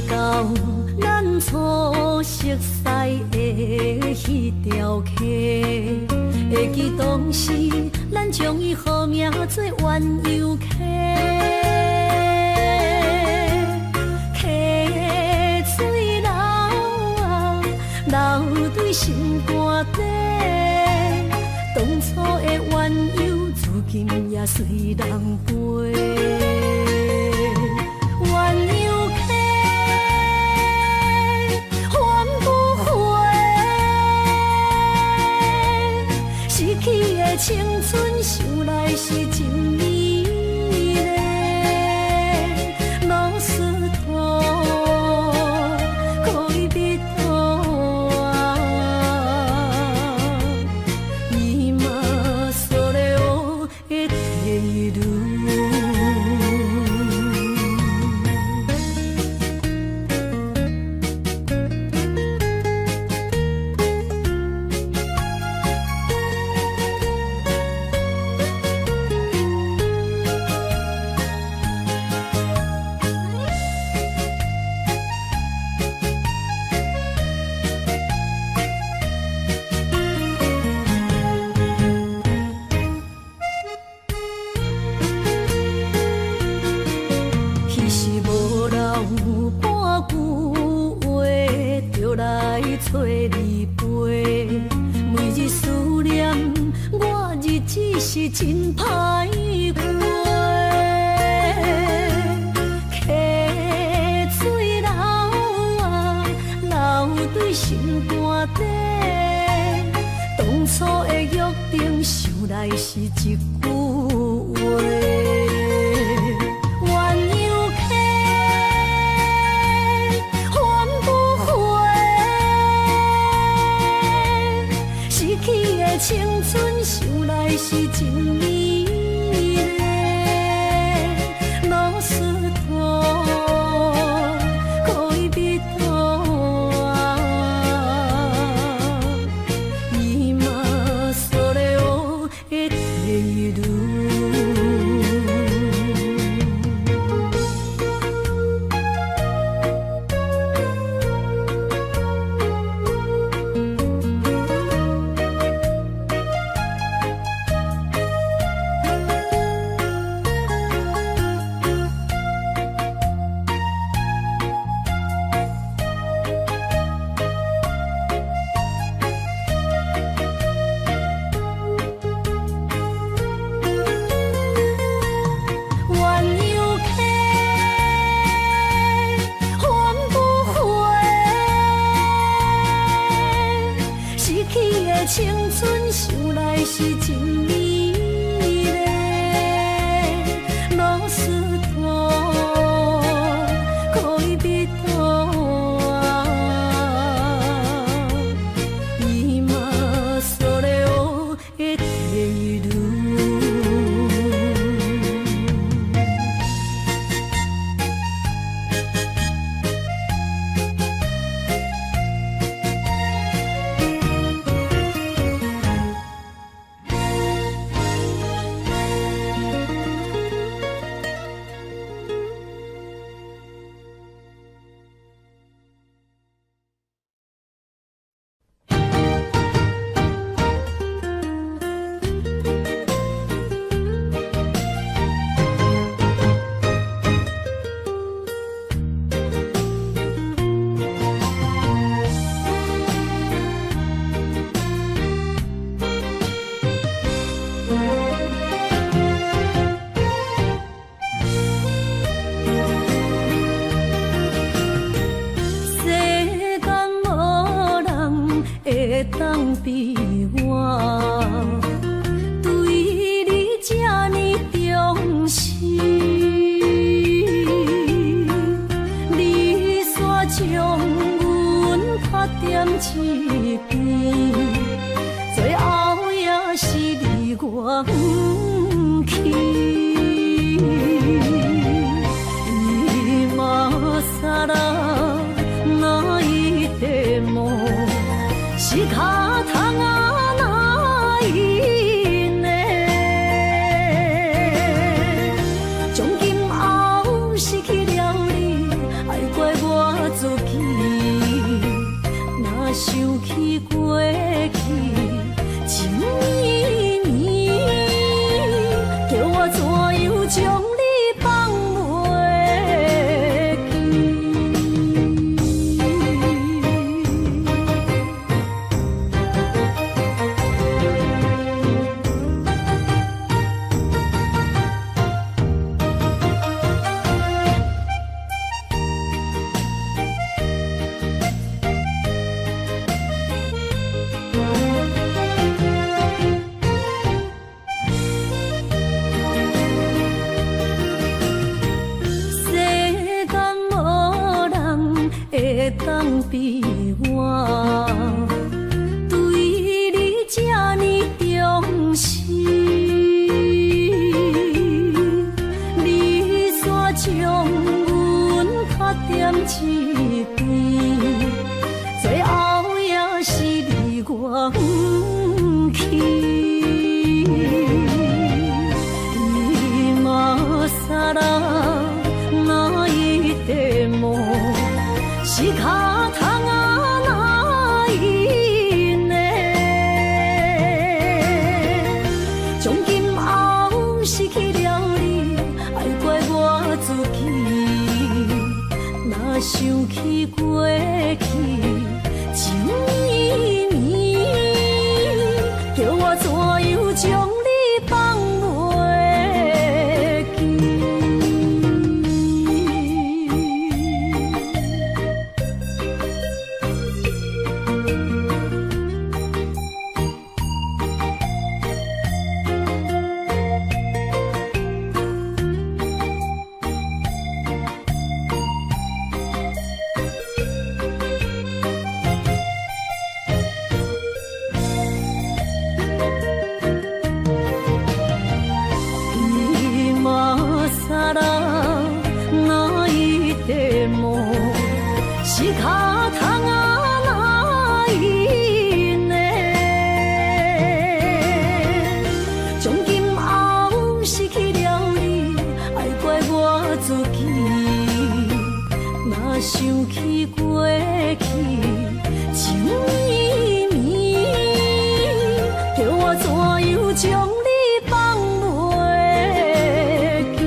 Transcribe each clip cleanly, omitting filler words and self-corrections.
到咱初熟似的彼條溪，會記當時咱將伊號名做鴛鴦溪。溪水流啊，流對心肝底，當初的鴛鴦，如今也隨人飛。鴛鴦溪，還不回，失去的青春，想來是真美麗。ロスト戀人啊，今それを得ている。彼時無留半句話，就來揣你飛。每日思念，我日子是真歹過。溪水流啊，流對心肝底，當初的約定，想來是一句話。鴛鴦溪，還不回，失去的青春，想來是真美麗。ロスト戀人啊，今それを得ている。鴛鴦溪，還不回，失去的青春，想來是真美麗。ロスト戀人啊，今それを得ている。世間無人會當比我，對你這呢重視。你煞將阮拍踮一邊，最後也是離我遠去。今更泣いても仕方がないね。從今後失去了你，愛怪我想起過去，情綿綿，叫我怎樣將你放袂記？世間無人會當比我，對你這呢重視。你煞將阮拍踮一邊，最後也是離我遠去。今更泣いても仕方がないね。從今後失去了你，愛怪我自己。若想起過去，情綿綿，叫我怎樣將你放袂記？今更泣いても仕方がないね。從今後失去了你，愛怪我自己。若想起過去，情綿綿，叫我怎樣將你放袂記？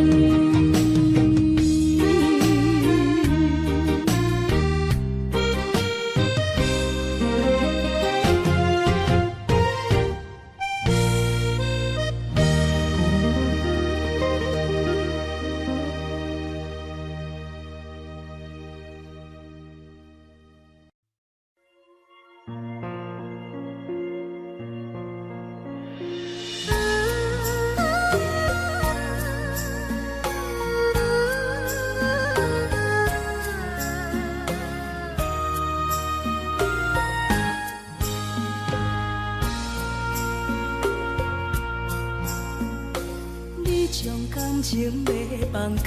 你將感情欲放空，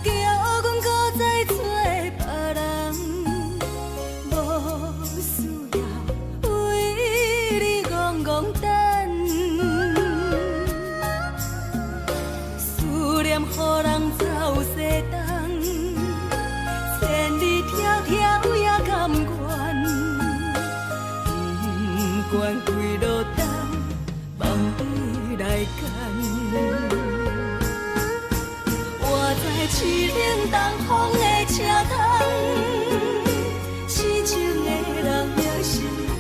叫阮閣再找別人，無需要為你戇戇等，思念予人走西東，千里迢迢也甘願，不管幾落冬，望你來牽。我知凄冷東風的車窗，痴情的人也習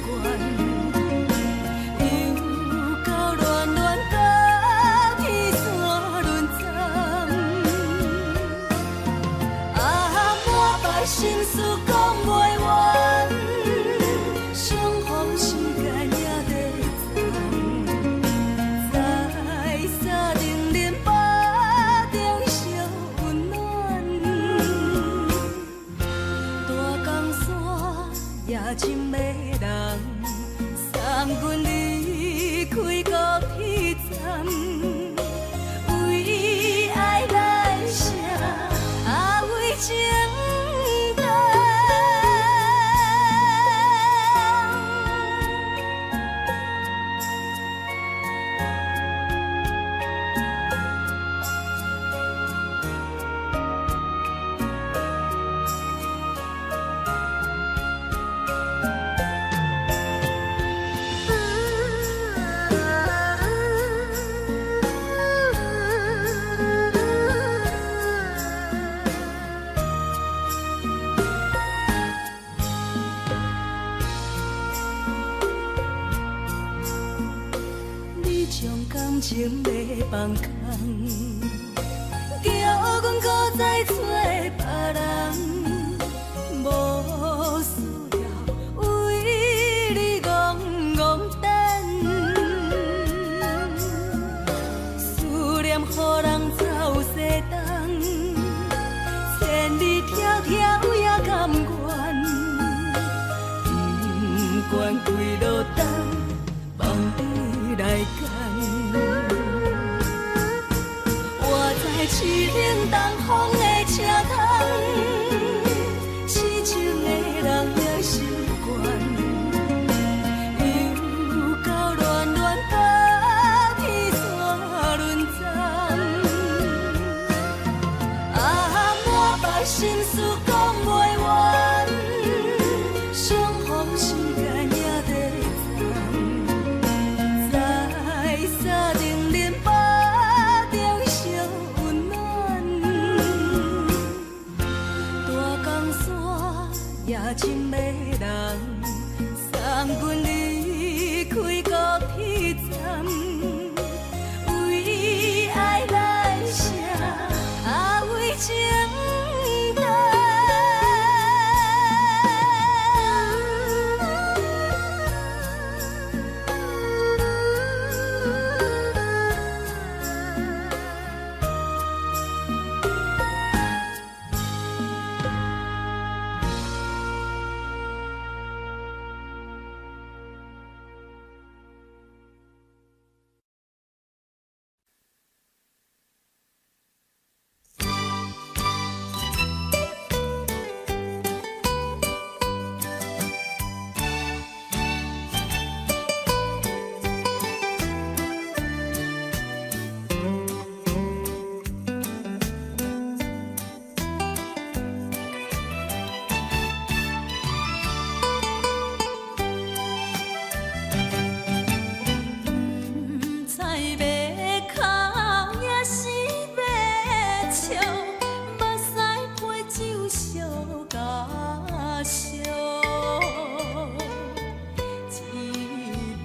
慣，又到暖暖甲天山轮转，啊，满腹心事講袂完，相逢時間也短暫，在三重恁腹中相溫暖，大江山也真迷人，送阮離開高鐵站，為愛來寫，啊為情等。情欲放空，叫阮閣再揣別人，無需要為你戇戇等。思念予人走西東，千里迢迢也甘願，不管幾落冬，放你來揀。活在淒冷東風的車窗，痴情的人也習慣，又到戀戀北天山輪站。啊，滿腹心事講袂完，相逢時間也短暫，在三重林腹中相溫暖。大江山也真迷人，送阮離開高鐵站，為愛來寫，啊為情等。毋知欲哭抑是欲笑，目屎陪酒相加烧。一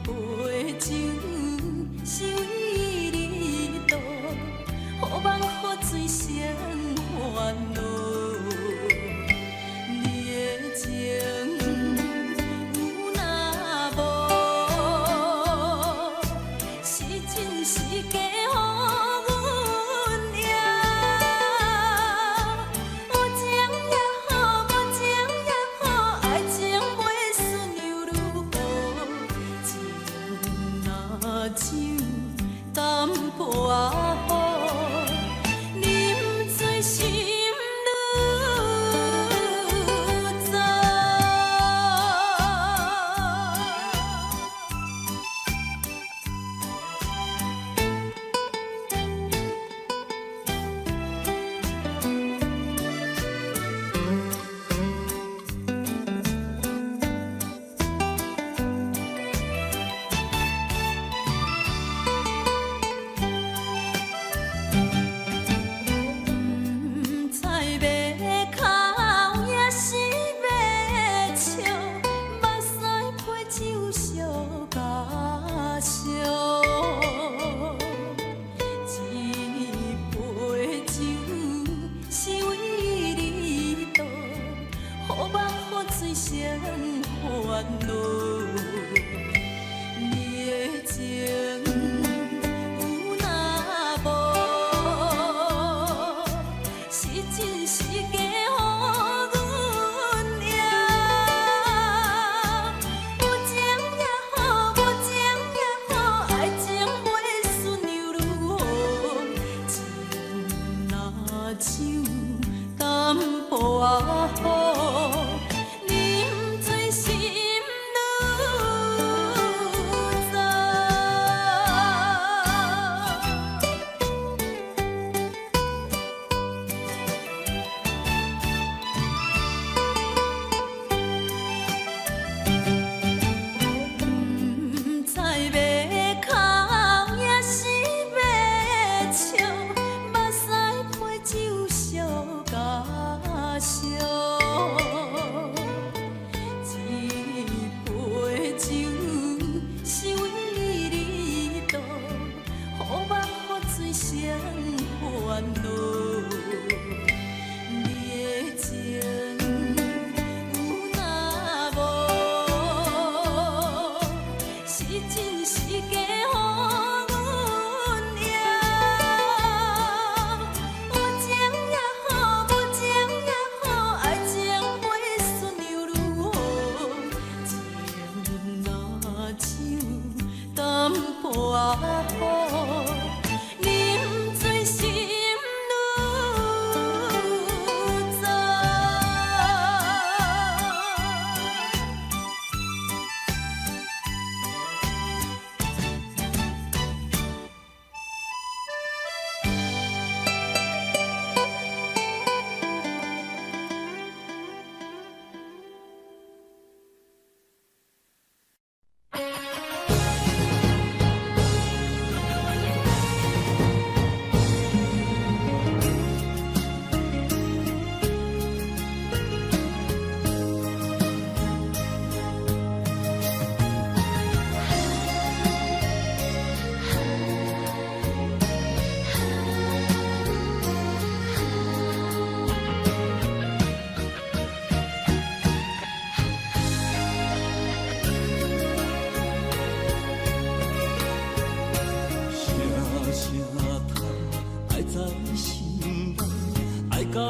杯酒是為你倒，予夢予醉成煩惱。你的情有若無，是真是假，予阮贏。有情也好，無情也好，愛情袂輸又如何？情若酒淡薄仔好，啉醉心愈燥。毋知欲哭抑是欲笑，目屎陪酒相加烧。一杯酒是為你倒，予夢予醉成煩惱。你的情有若無，是真是假，予阮贏。有情也好，無情也好，愛情袂輸又如何？情若酒淡薄仔好，啉醉心愈燥。毋知欲哭抑是欲笑，目屎陪酒相加燒。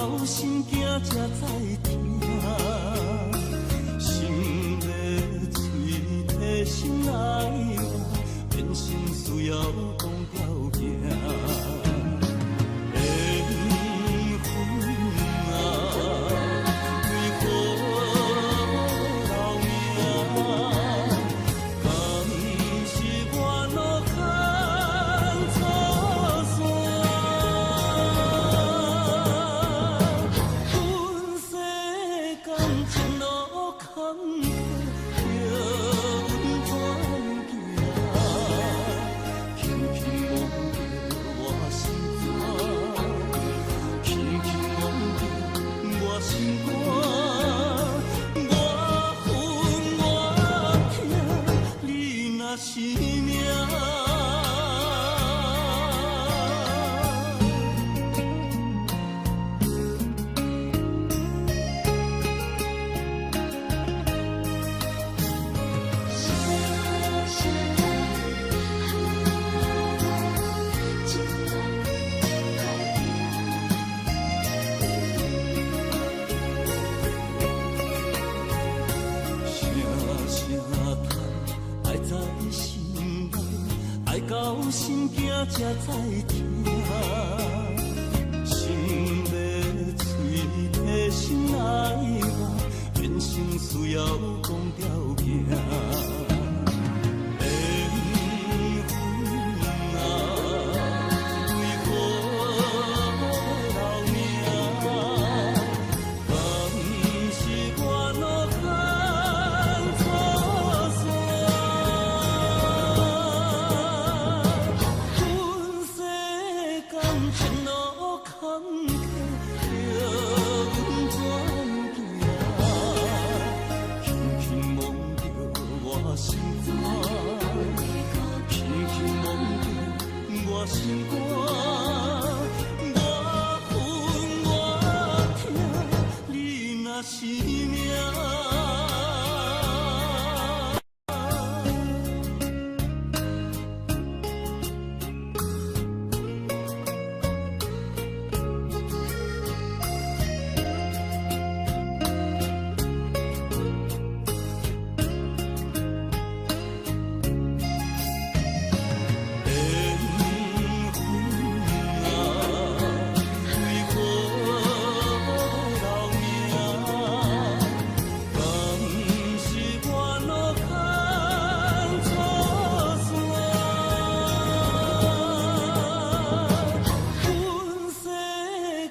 到心惊才知疼。心欲喙提心爱我，人生需要讲条件。缘分啊，为何留名？敢是我路坎错线？阮世感情路坎坷，叫阮怎行？轻轻摸著我心肝，轻轻摸著我心肝，我恨我疼，你若是命。声声叹，情路歹声声叹，爱在心内，爱到心惊才知疼。心欲喙提心爱我，人生需要讲条件。缘分啊，为何留名？敢是我路坎错线？阮世感情路坎坷，叫阮怎行？轻轻摸著我心肝，轻轻摸著我心肝，我恨我疼，你若是命。缘分啊，为何留名？敢是我路坎错线？阮世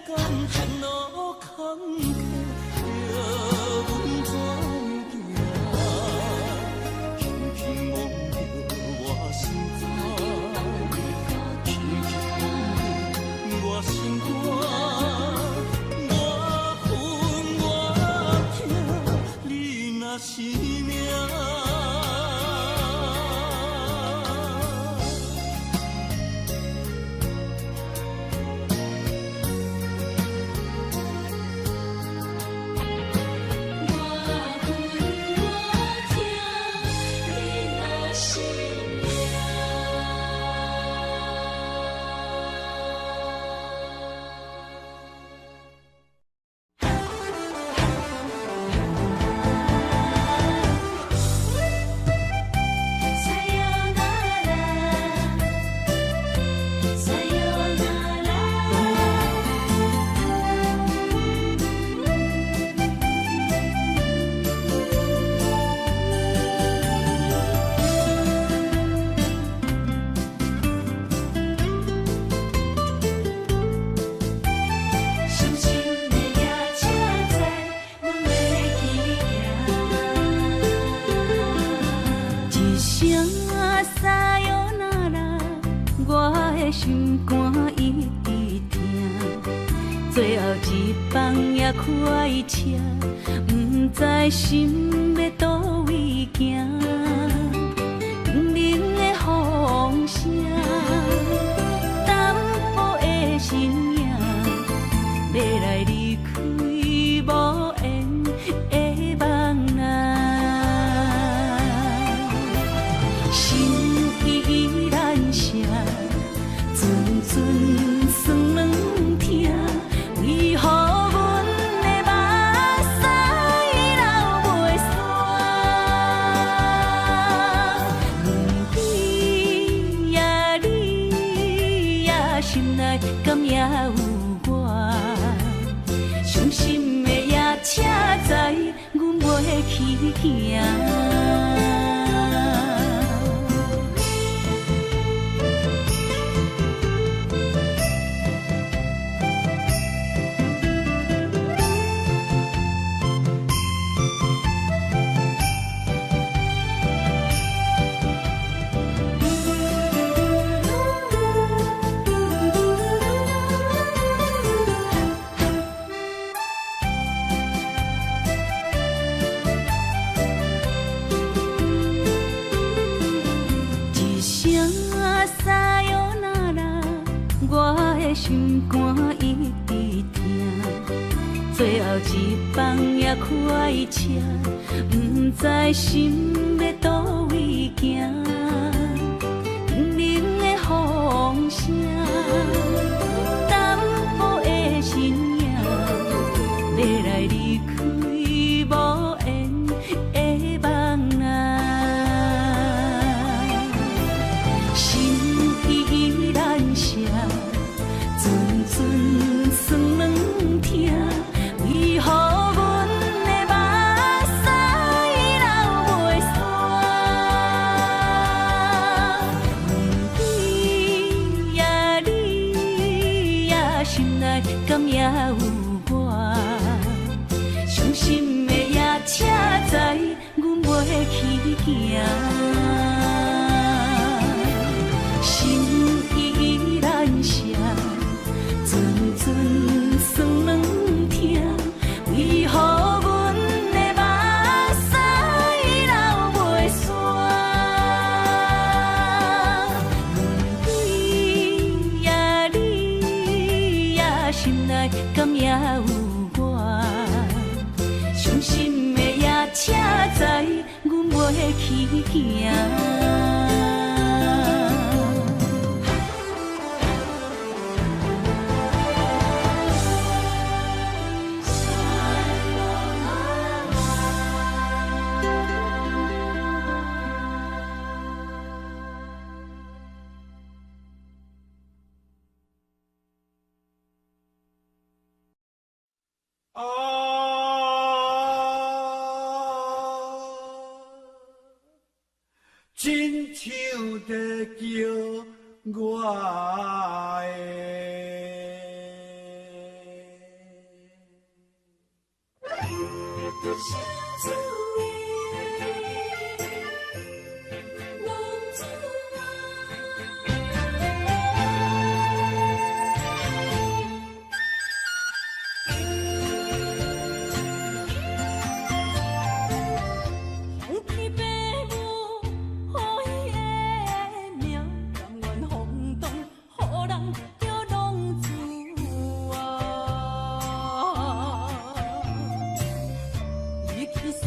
感情路坎坷，叫阮怎行？轻轻摸著我心肝，轻轻摸著我心肝，我恨我疼，你若是命。我恨我疼，你若是命。さよなら、さよなら。深深的夜车载，阮欲去行。一声さよなら，我的心肝一直疼。最後一班也開車，毋知心欲佗位行。冷冷的風聲，淡薄的身影，欲來離開無緣的夢啊。心依難捨，陣陣酸軟疼，為何阮傷心的夜車知阮袂去行。一聲さよなら，我的心肝一直疼。最後一班也開車，毋知心欲佗位行。冷冷的風聲，淡薄的身影，欲來離開無緣的夢啊。心依然寫，陣陣酸軟疼，為何阮的目屎流袂煞？你呀你呀，心內敢猶有我？傷心的夜車知阮袂去行。心依然寫，陣陣酸軟疼，為何阮的目屎流袂煞？你呀你呀，心內敢猶有我？傷心的夜車知阮袂去行。啊，親像在叫我的。想起爸母予伊的名，甘願風動，予人叫浪子啊。伊去思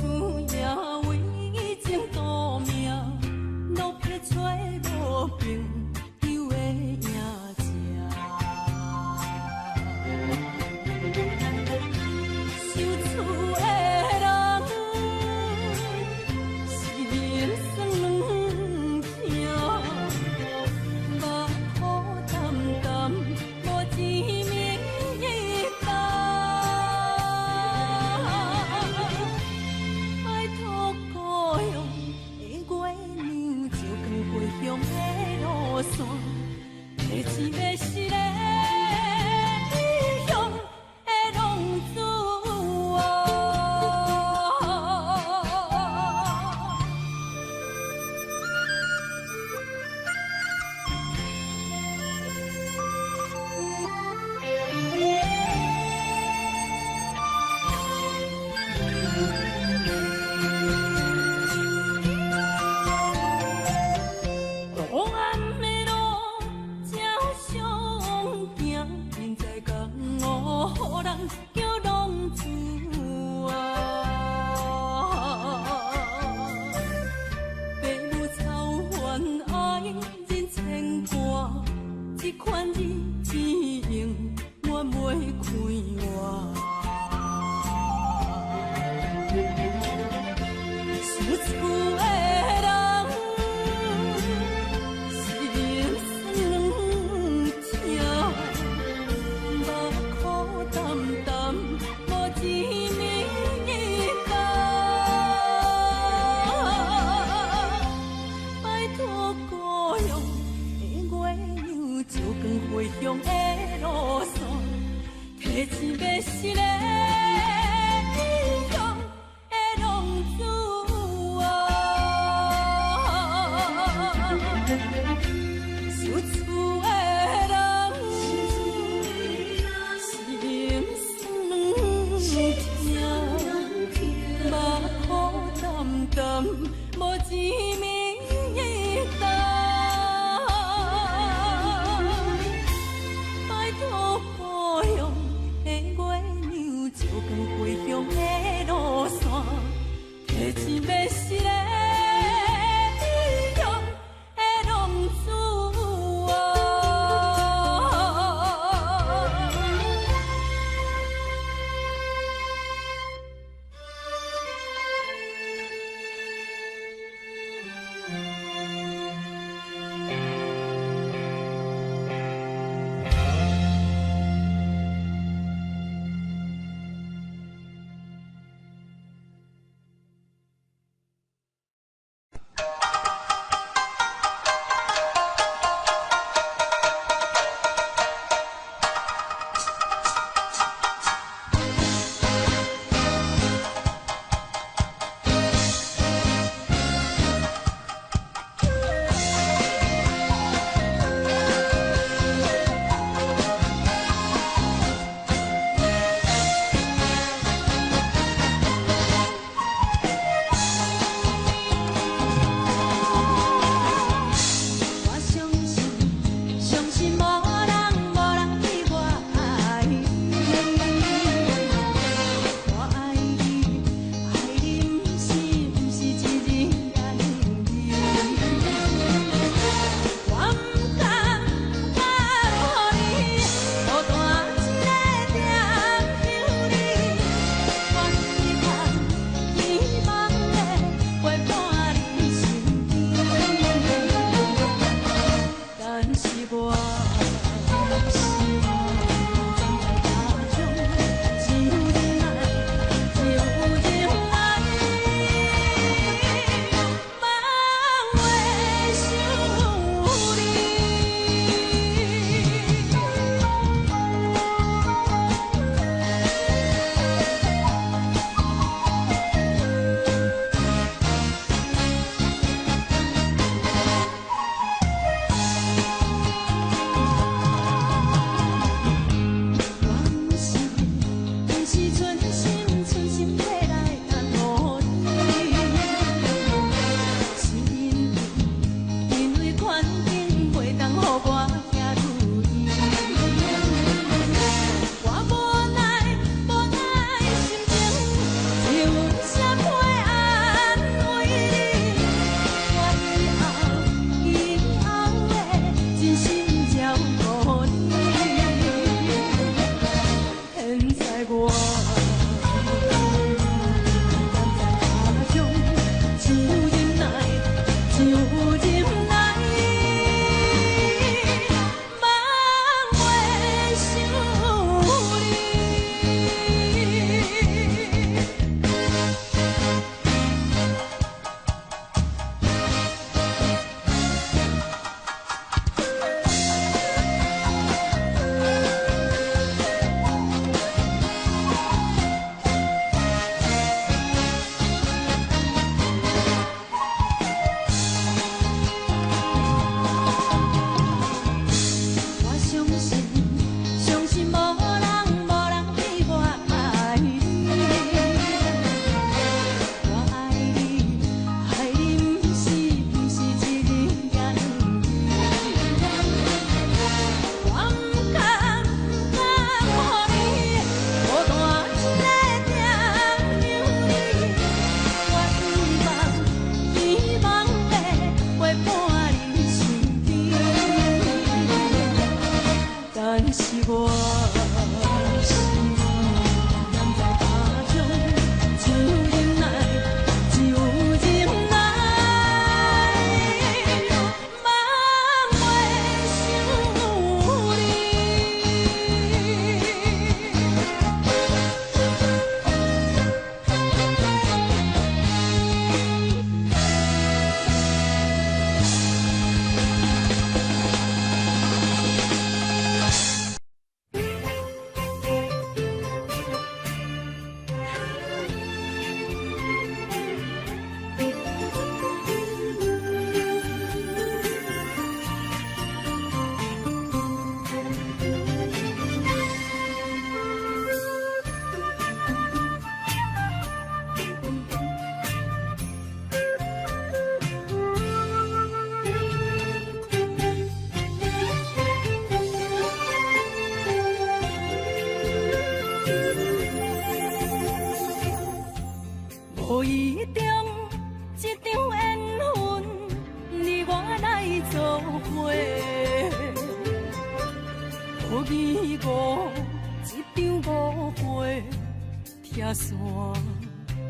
遐山，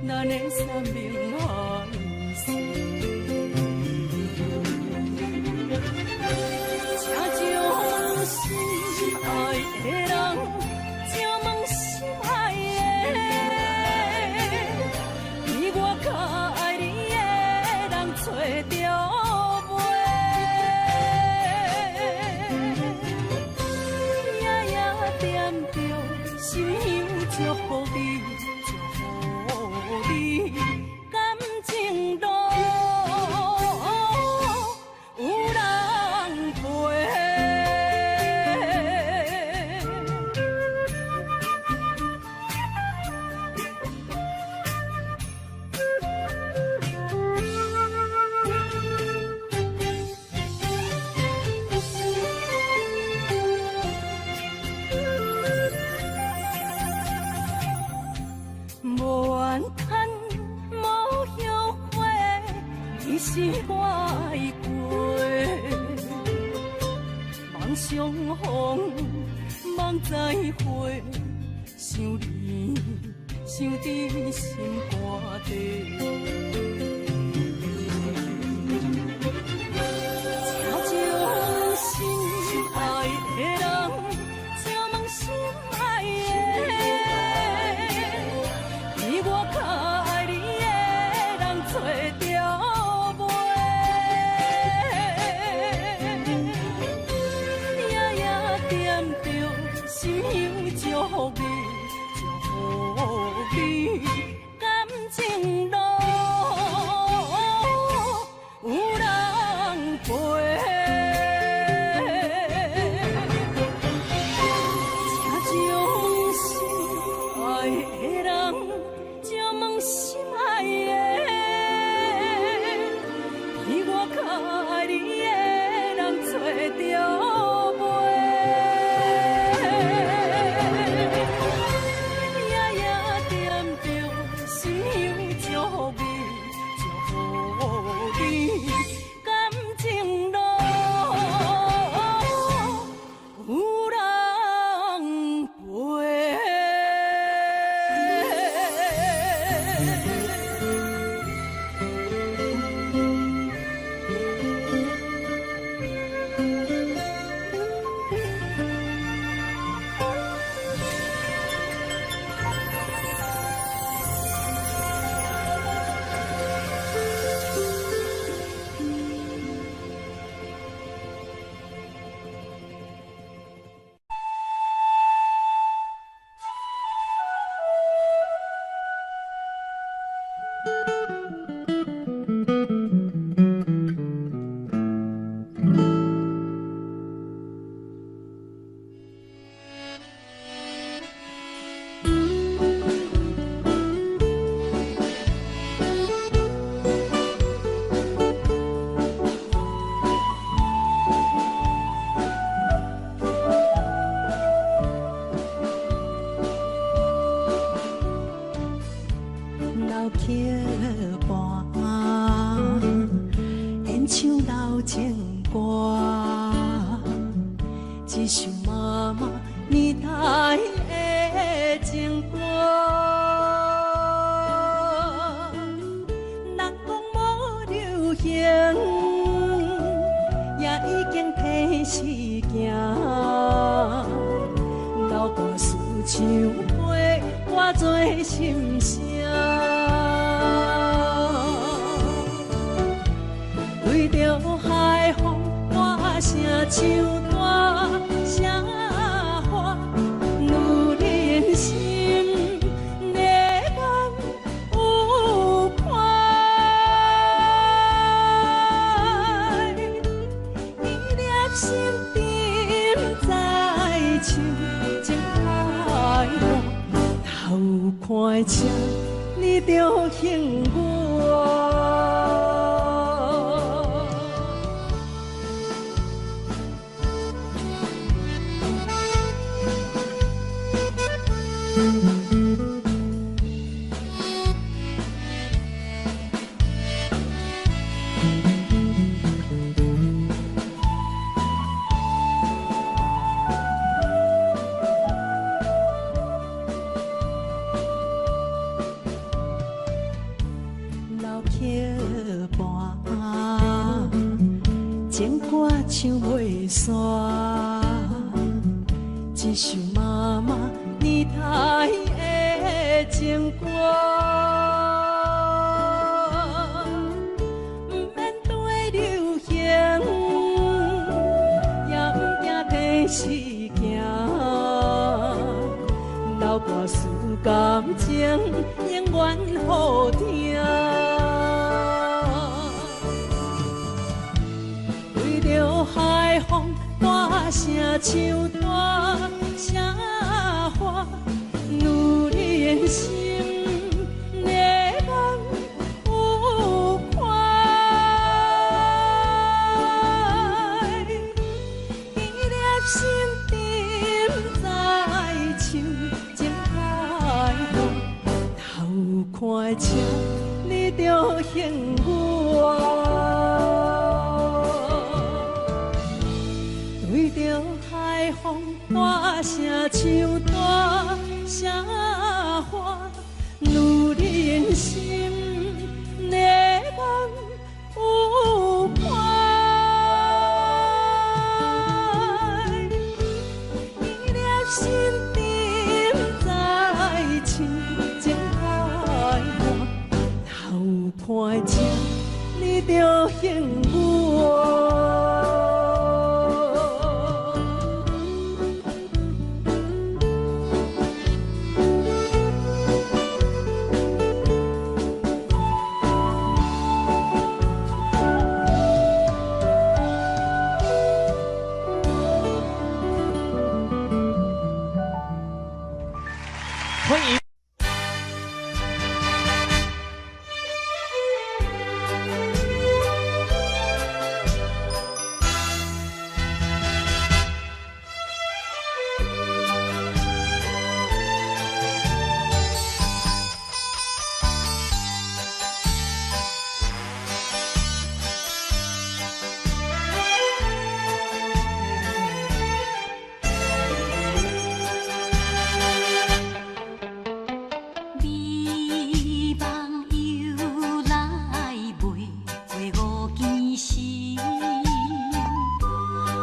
咱的山盟海誓。请将心爱的人，请问心爱的，比我較愛你的人揣著袂？夜夜惦著心香祝福你，祝福你，感情路有人陪。無怨嘆，無後悔，你是我愛過。望相逢，望再會，想你，想佇心肝底。請將心愛的人，請問心愛的，比我較愛你的人揣著袂？夜夜惦著心香祝福你，祝福你，感情路有人陪。請將心愛的人，請問心愛的，比我較愛你的人揣著袂？夜夜惦著心香祝福你，祝福你，感情路有人陪。老曲伴，演唱老情歌，一首妈妈年代的情歌。人講無流行，也已經提時行。老歌词唱过，我做心声。对著海風，大聲唱大聲喊，女人心的眼有看。伊粒心沉在深情海海，头看车，你就恨我。唱袂煞。这首妈妈年代的情歌，毋免对流行，也毋惊天时行，老歌词感情永远好听。对著海风大声唱，大声喊，女人心的梦有看，一粒心沉在唱情海岸，头看的车，你著幸我。对著海风大声唱，大声喊，女人心的梦有伴，一粒心沉在唱情海岸，头看的车，你著幸我。歡迎。美夢由來袂過五更時，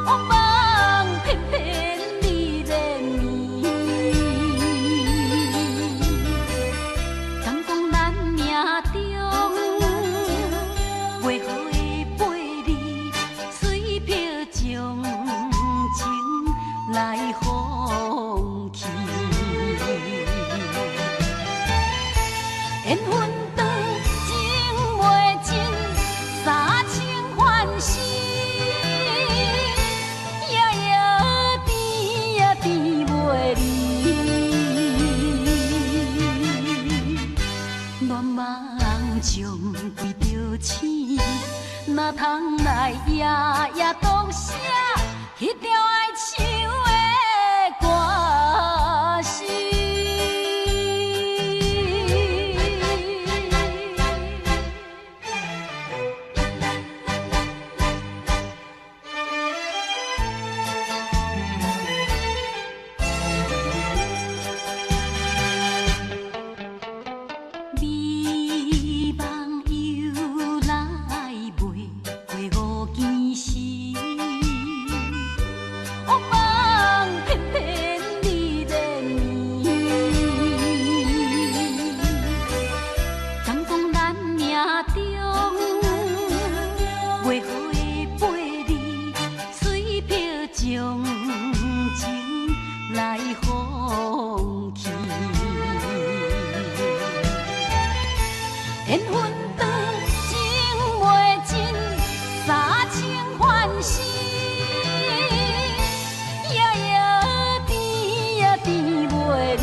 惡夢偏偏你連綿。敢講咱命中袂好的八字，隨憑將情來放棄。緣分長，情袂盡，三清反死，夜夜甜呀甜袂離。恋梦中为著醒，哪通来夜夜独写彼条爱唱的歌词？美夢由來袂過五更時，惡夢偏偏你連綿。敢講咱命中袂好的八字，隨憑將情來放棄。緣分長，情袂盡，三清反死，夜夜甜呀甜袂離。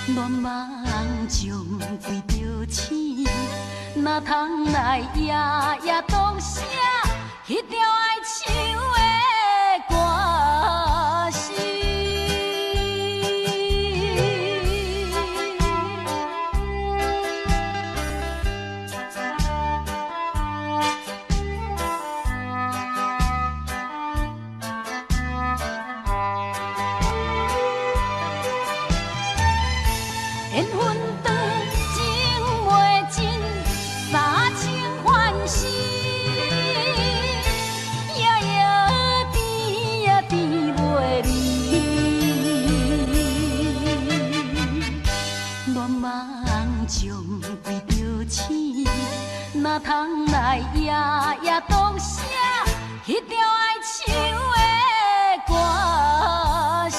恋夢中為著醒，哪通來夜夜獨寫彼條愛唱的歌詞？緣分長，情袂盡，三清反死，車窗內夜夜獨寫彼條愛唱的歌詞。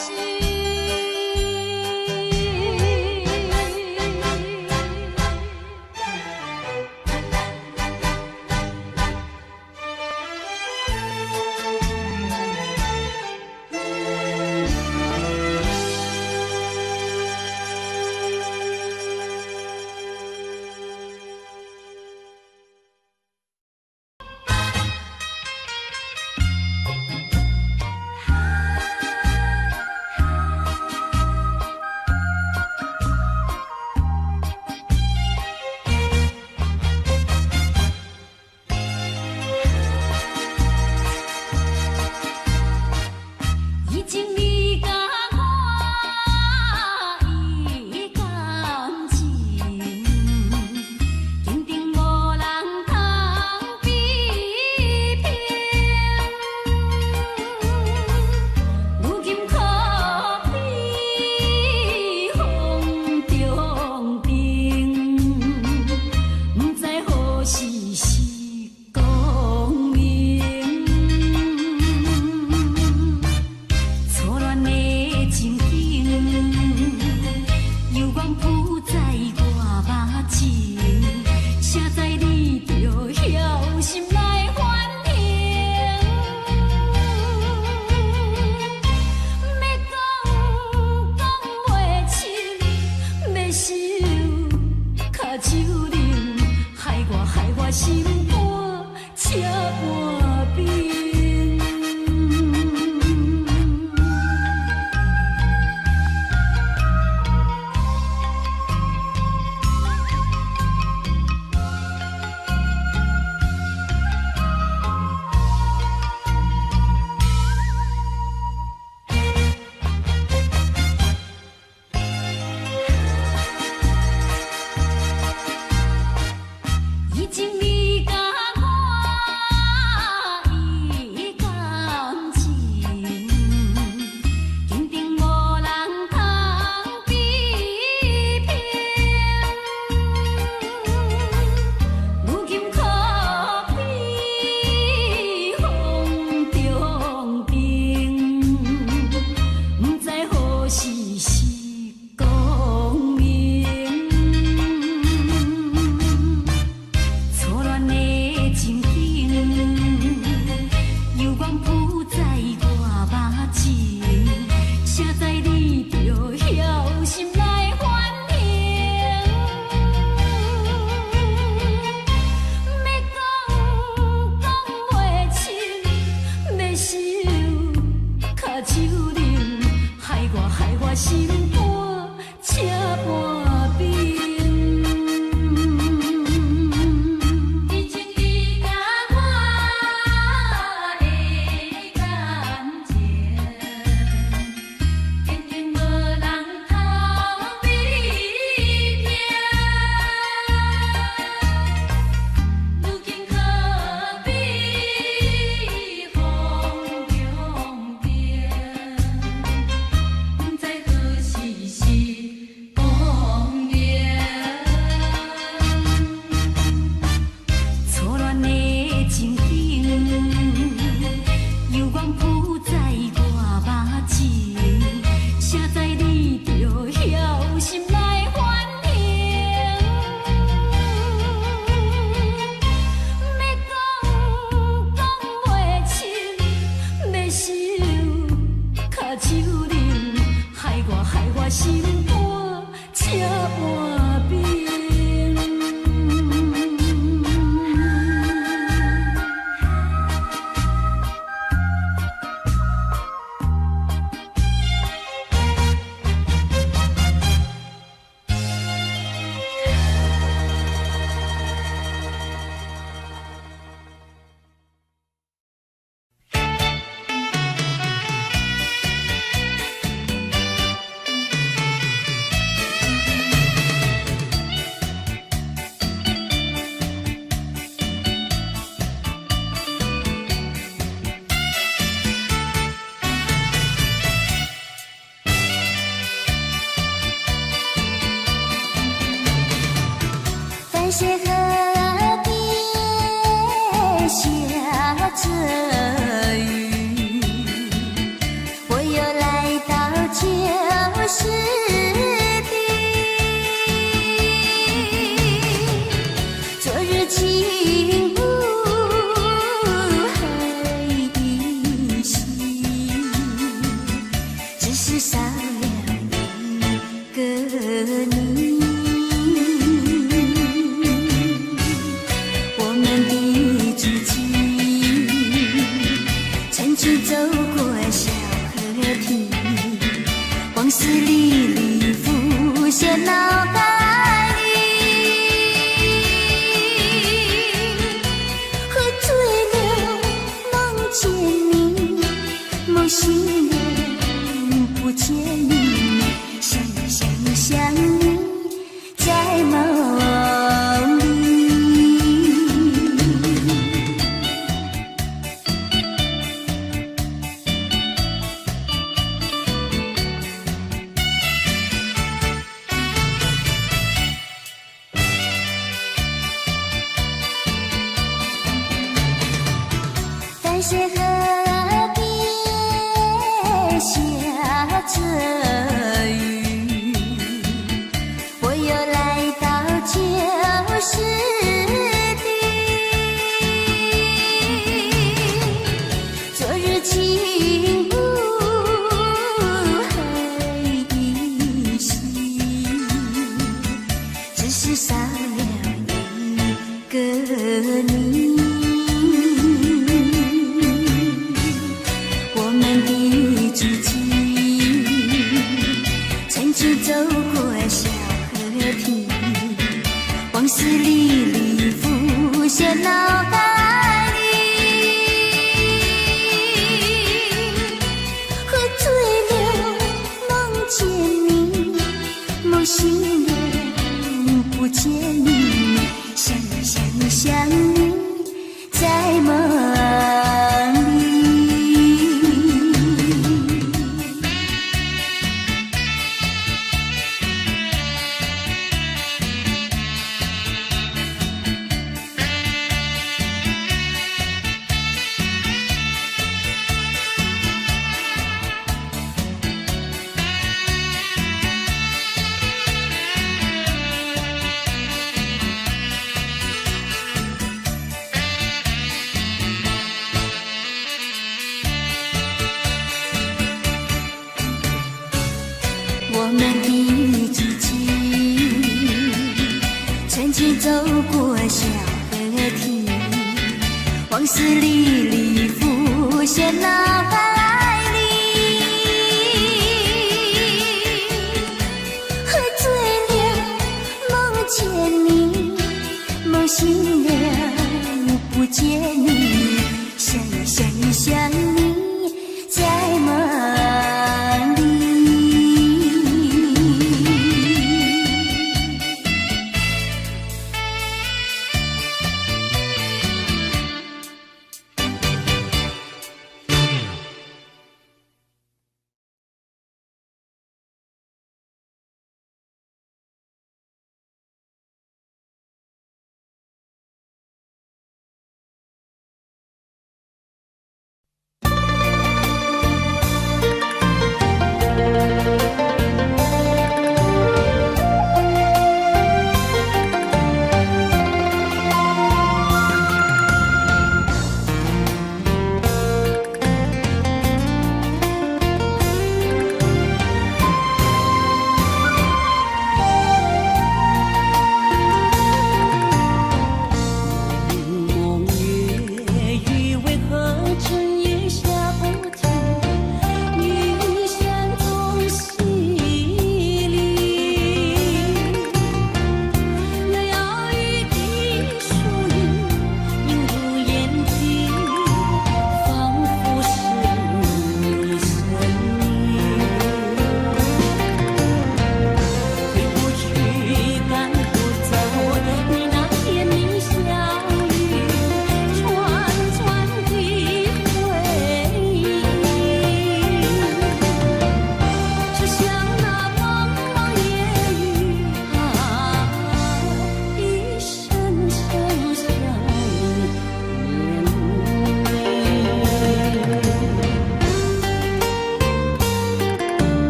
以前你佮我伊感情，肯定無人通比拼。如今可比風中燈，不知何時是光明。初戀的情景，猶原浮在我目前，誰知你著枵心來反應。欲講講袂清，欲收跤手冷，害我害我心肝赤半冰。以前你佮我伊感情，肯定無人通比拼。如今可比風中燈，不知何時是光明。初戀的情景，猶原浮在我目前，誰知你著枵心來反應。欲講講袂清，欲收跤手冷，害我害我心肝赤半冰。以前你佮我的感情，肯定無人通比拼。如今可比風中燈，不知何時是光明。初戀的情景，猶原浮在我目前，誰知你著枵心來反應。欲講講袂清，欲收跤手冷，害我害我心肝赤半冰。凡事何必？舊時的，昨日情霧還依稀，只是少了一個你。我們的足跡，曾經走過小河堤，往事歷歷浮現腦海裡。喝醉了夢見你，夢醒了不見你，想想想你在夢裡。淡水河邊下著雨，我又來到舊時的，昨日情霧還依稀，只是少了一個你。我們的足跡，曾經走過小河堤，往事歷歷浮現腦海裡。喝醉了夢見你，夢醒了不見你，想想想你在夢裡。我們的足跡，曾經走過小河堤，往事歷歷浮現腦海裡。喝醉了夢見你，夢醒了不見你，想想想你在夢裡。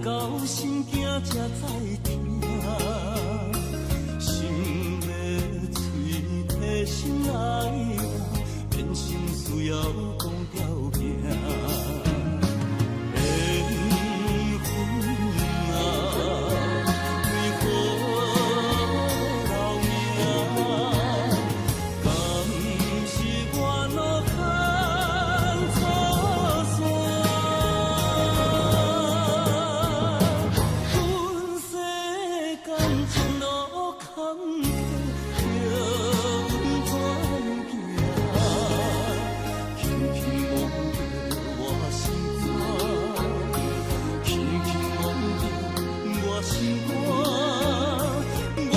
到心惊才再疼。心欲喙提心爱我，变成需要讲条件。缘分啊，为何留名？敢是我路坎错线？阮世间情路坎坷，叫阮怎行？轻轻摸著我心肝，轻轻摸著我心肝，我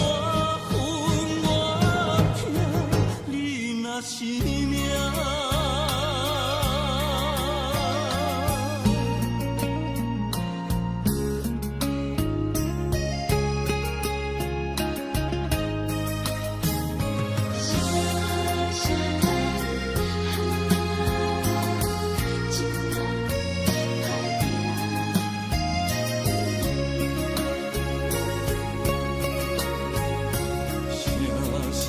恨我疼，你若是命。声声叹，情路歹行。声声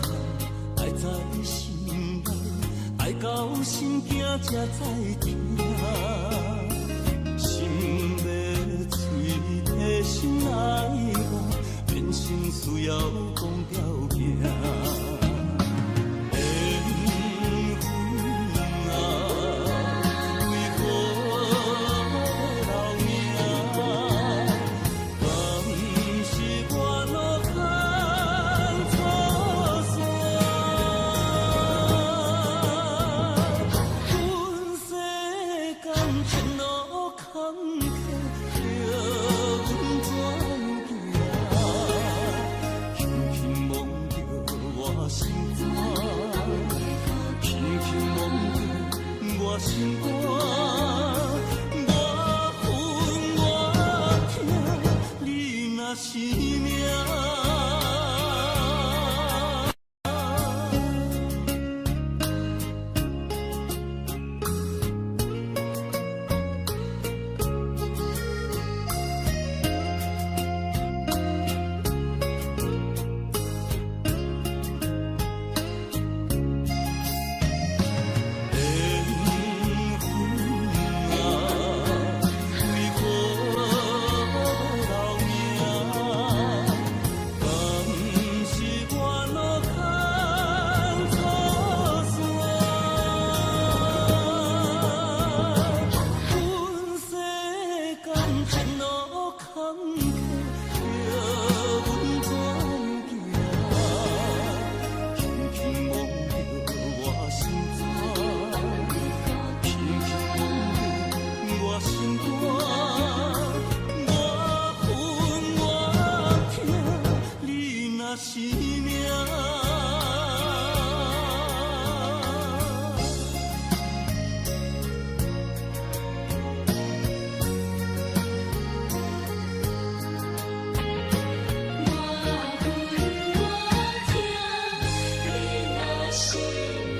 叹，爱在心内，爱到心惊才再疼。心欲喙提心爱我，变成需要讲条件。缘分啊，为何留名？敢是我路坎错线？阮世间情路坎坷，叫阮怎行？轻轻摸著我心肝，轻轻摸著我心肝，我恨我疼，你若是命。缘分啊，为何留名？敢是我路坎错线？阮世间情路坎坷，叫阮怎行？轻轻摸著我心肝，轻轻摸著我心肝，我恨我疼，你若是命。我恨我疼，你若是命。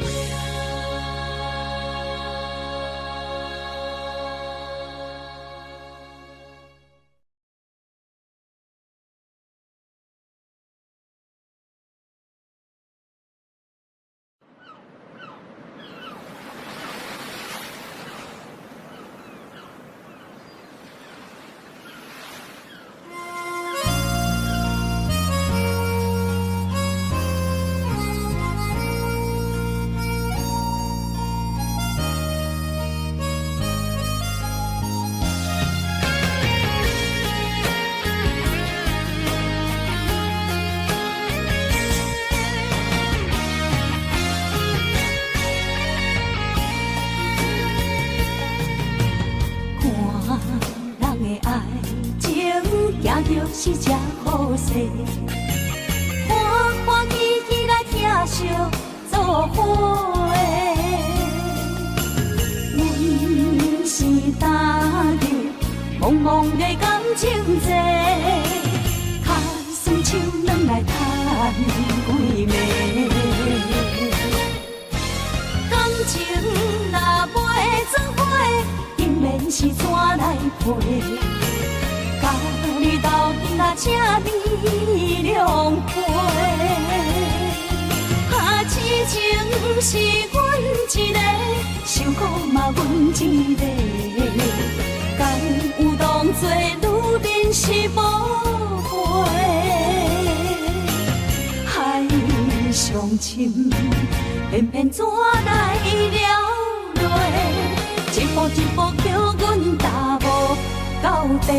看人的爱情，行著是这好势，欢欢喜喜来疼惜做伙。阮是踏入茫茫的感情债，跤酸手软来趁几暝。感情若袂做伙，姻缘是怎来配？是阮一個，想講嘛阮一個，敢有當作女人是寶貝？海上深，偏偏怎來了淚？一步一步叫阮踏無到底。